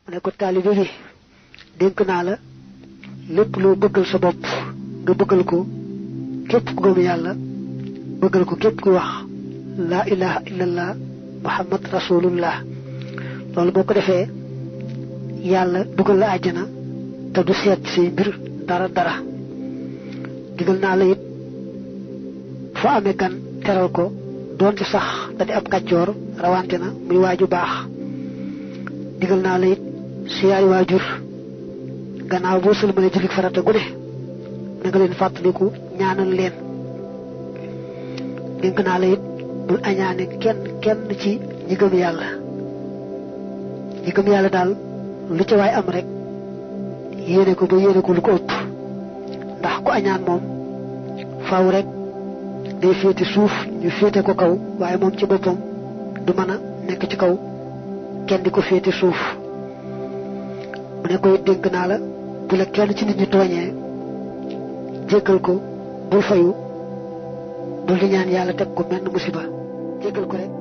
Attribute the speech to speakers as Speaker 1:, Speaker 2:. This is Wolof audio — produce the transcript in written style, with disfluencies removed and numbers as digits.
Speaker 1: mu ne ko taalibe bi dénk naa la lépp loo bëggal sa bopp nga bëggal ko képp ku gëm yàlla bëggal ko képp ku wax laa ilaha illallah muhammad rasulullah loolu boo ko defee yàlla dugal la àjjana te du seet ci say mbir dara digal naa la it foo amee gan teral ko doonte sax da di ab kàccoor rawante na muy waaju baax digal naa la it siyaari waajur gannaaw boo sëlmale jullit farata gu ne na nga leen fàttaliku ñaanal leen dénk naa la it bul añaane kenn ci ñi gëm yàlla daal lu ci waay am rek yéene ko ba yéene ko lu ko ëpp ndax ku añaan moom faaw rek day féete suuf ñu féete ko kaw waaye moom ci boppam du mën a nekk ci kaw kenn di ko féete suuf mu ne koy dénk naa la bu la kenn ci nit ñi tooñee jéggal ko bul fayu bul di ñaan yàlla teg ko menn musiba jéggal ko rek